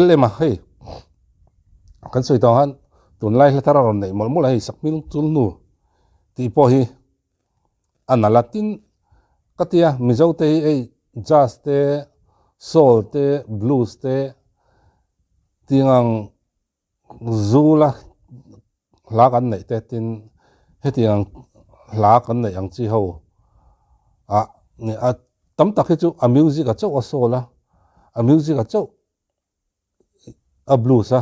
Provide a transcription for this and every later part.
LM a hei kan sawi tawh ang khan tunlai hla thar a rawn neih mawlh mawlh a hei sakhming chul hnu tih pawh hi a nalh a tin ka tia Mizo te hi hei jazz te soul te blues te tih ang zula hla kan neih te tin hetiang hla kan neih ang chi ho ah a tam tak hi chu a music a chauh a soul a a music a chauh a blues a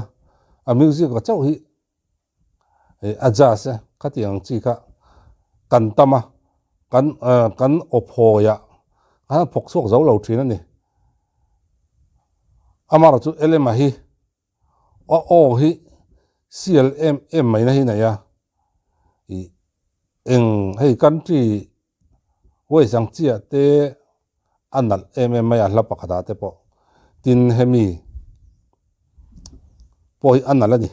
a music a chauh hi a jazz a khatiang ang chi kha kan tam a kan kan aw phawi ah khan a phawk chhuak zo lo thin a ni amaherawhchu Elema hi. A aw hi sial em em mai na hi nei a, ih eng hei country voice ang chiah te a nalh em em mai a hla pakhat ah te pawh tin hemi pawh hi a nalh a ni.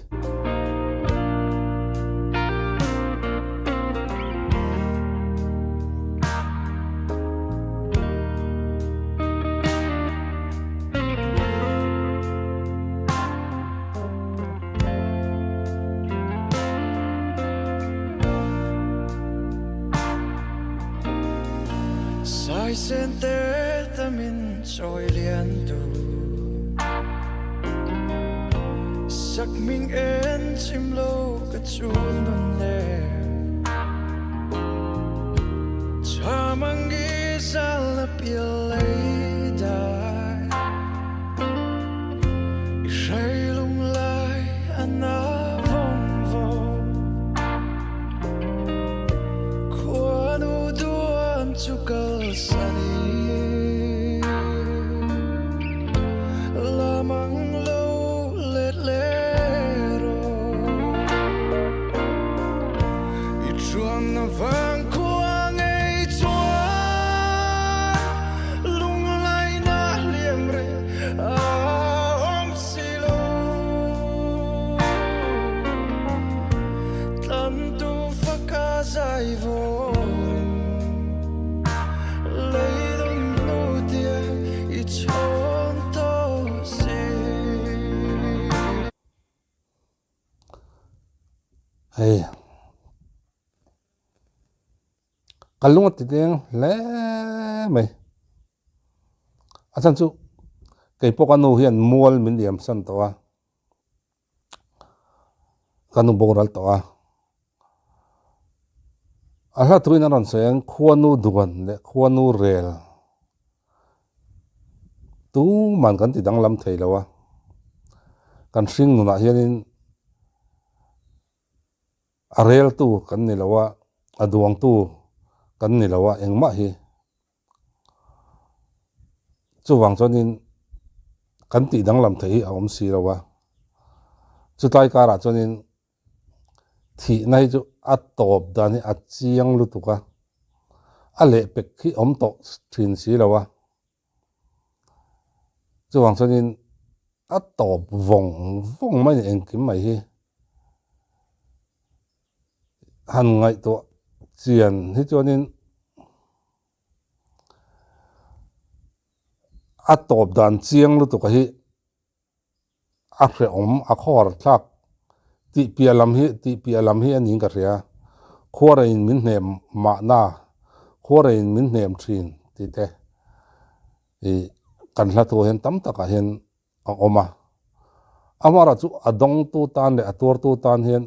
Hei ka lung a ti deng hle mai a chhan chu kei pawh ka nu hian mual min liam san tawh a ka nu boral tawh a a hla thuin a rawn sawi ang khuanu duan leh khuanu rel tuman kan ti danglam thei lo a kan hring nunah hianin A reltu kan ni lo a, a duangtu kan ni lo a, engmah hi chuvang chuanin kan tih danglam theih hi a awm si lo a. Chutlai karah chuanin thihna hi chu a tawp dan hi a chiang lutuk a, a lehpek hi awm tawh thin si lo a. Chuvang chuanin a tawp vawng vawng mai a ni engkim mai hi. Han ngaihtuah chian hi chuanin a tawp dan chiang lutuk a hi a hrehawm a khawhar thlak tih piah lam hi tih piah lam hi a niin ka hria khuareiin min hnem mahna khuareiin min hnem thin tih te ih kan hla thu hian tam takah hian a awm a amaherawh chu a dawngtu tan leh a tuartu tan hian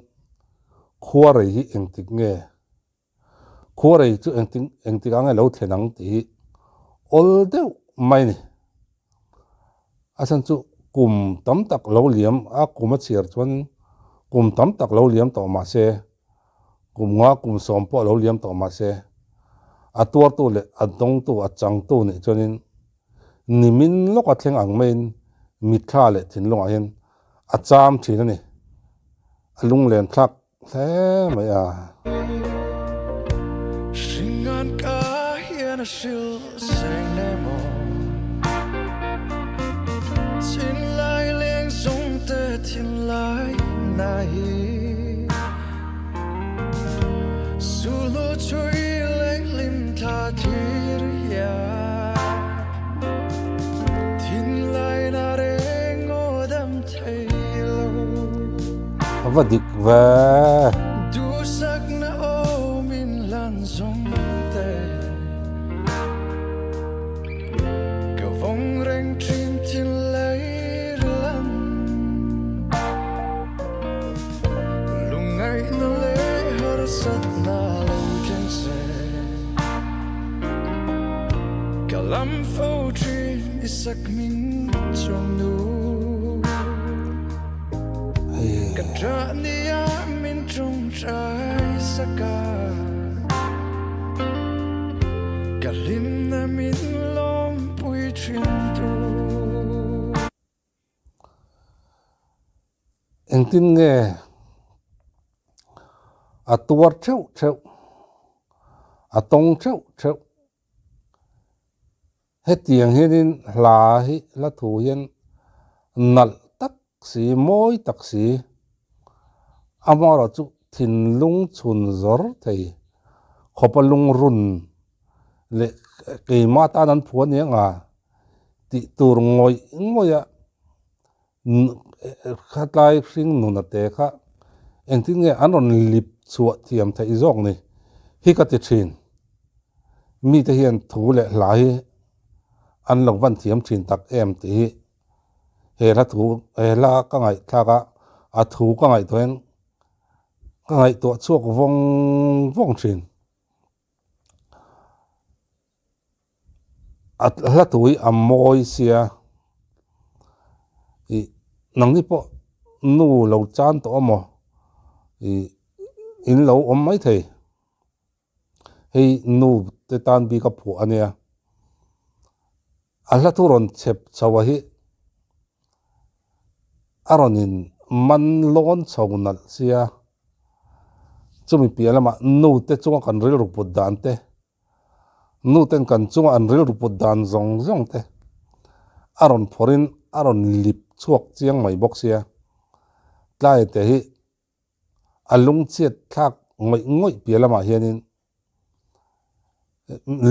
khuarei hi engtik nge Khuarei chu engtin engtik ang elo thlen ang tih hi awl deuh mai a ni. A chhan chu kum tam tak lo liam a kum a chhiar chuan kum tam tak lo liam tawh mah se kum nga kum sawm pawh lo liam tawh mah se a tuartu leh a dawngtu a changtu nih chuanin nimin lawka thleng ang maiin mitthla leh thinlungah hian a cham thin a ni. A lunglen thlak Hle mai a. Hringan ka hian a hril seng le maw Thinlai leng zung te thinlai na hi Sulu chui leng hlim thla thlir hian Thinlai na reng aw dam. A va dik ve. Duhsakna awm in hlan zawng te Ka vawng reng thin thin lei lam Lungngaihna leh harsatna lo thleng se Ka lam fo thin i sak min chawm nu Ka ṭah nia min ṭawngṭai sak a Ka hlimna min lawmpui ṭhin tu. Engtin nge a tuar theuh theuh, a tawng theuh theuh. Hetiang hianin hla hi hla thu hian nalh tak si, mawi tak si, amaherawhchu thinlung chhun zawr thei khawpa lungrun leh keimah tan an phuah aniang a tih tur ngawih ngawih a khatlai hring nuna te kha engtin nge an rawn lip chhuah thiam theih zawk ni hi ka ti thin. Mite hian thu leh hla hi an lo van thiam thin tak em tih hi he hla thu he hla ka ngaihthlak a, a thu ka ngaihtuah hian ka ngaihtuah chhuak vawng vawng thin. A hla thu hi a mawi sia ih nangni pawh nu lo chan tawh amaw ih in lo awm mai thei hei nu te tan bik a phuah ania a hla thu rawn chhep chho a hi a rawn in man lawn chho nalh sia chumi piah lamah nu te chunga kan rilru put dan te. Nuten kan chunga an rilru put dan zawng zawng te a rawn phawrhin a rawn lip chhuak chiang mai bawk sia. Tlai te hi a lungchhiat thlak ngawih ngawih piah lamah hianin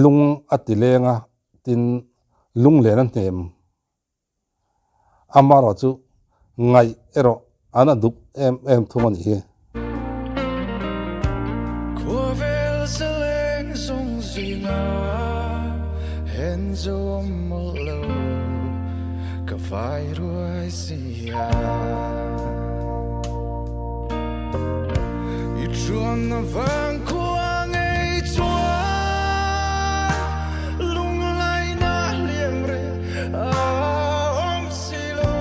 lung a ti leng a, tin lunglen a hnem. Amaherawh chu ngaih erawh an a dup em em thung a nih hi. Khuavel zaleng zawng zinga hen zo awm mawlh lo ka vai ruai si a. I chuanna vang khua ngei chuan lunglaina hliam reh a awm si lo.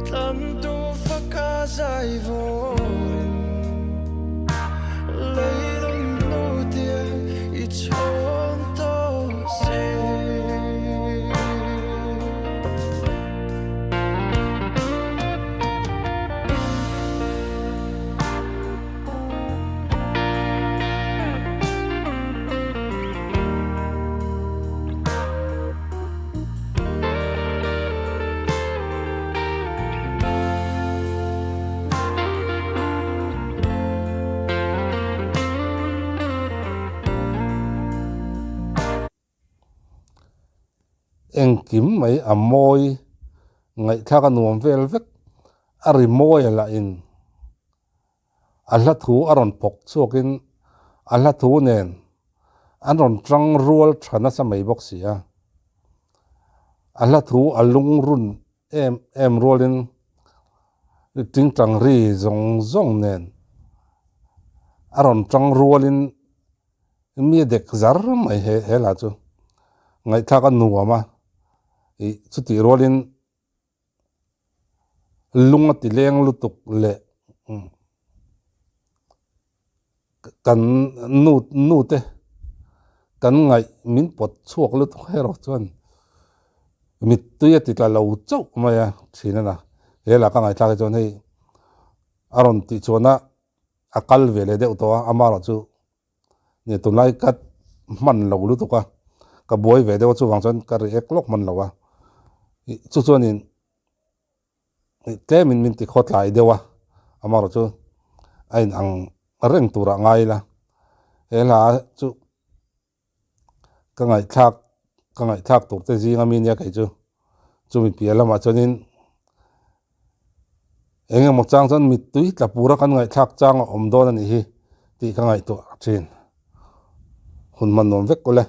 Tlantu faka zai vawrin leilung nu tia i chhawn tawh si. Engkim mai a mawi ngaihthlak a nuam vel vek a ri mawi a lah in a hla thu a rawn phawk chhuak in a hla thu nen an rawn tang rual tha nasa mai bawk si a a hla thu a lungrun em em rual in tingtang ri zawng zawng nen a rawn tang rual in. Mi a dek zar mai he he hla chu ngaihthlak a nuam a ih chutih rualin lung a ti leng lutuk leh kan nu nu te kan ngaih min pawt chhuak lutuk erawh chuan mittui a ti tla lo chauh mai a thin a na he hla ka ngaihthlak hi chuan hei a rawn tih chuan a. a kal ve leh deuh tawh a, amaherawh chu nia tunlai ka hman lo lutuk a, ka buai ve deuh a chuvang chuan ka react lawk hman lo a, ih chu chuanin ih tlemin min ti khawtlai deuh a, amaherawh chu a inang reng turah ngai ila he hla chu. Ka ngaihthlak ka ngaihthlak tur te zing ami nia kei chu chumi piah lamah chuanin. Eng emaw chang chuan mittui tla pura kan ngaihthlak chang a awm dawn a nih hi tih ka ngaihtuah thin. Hun hman nuam vek ule.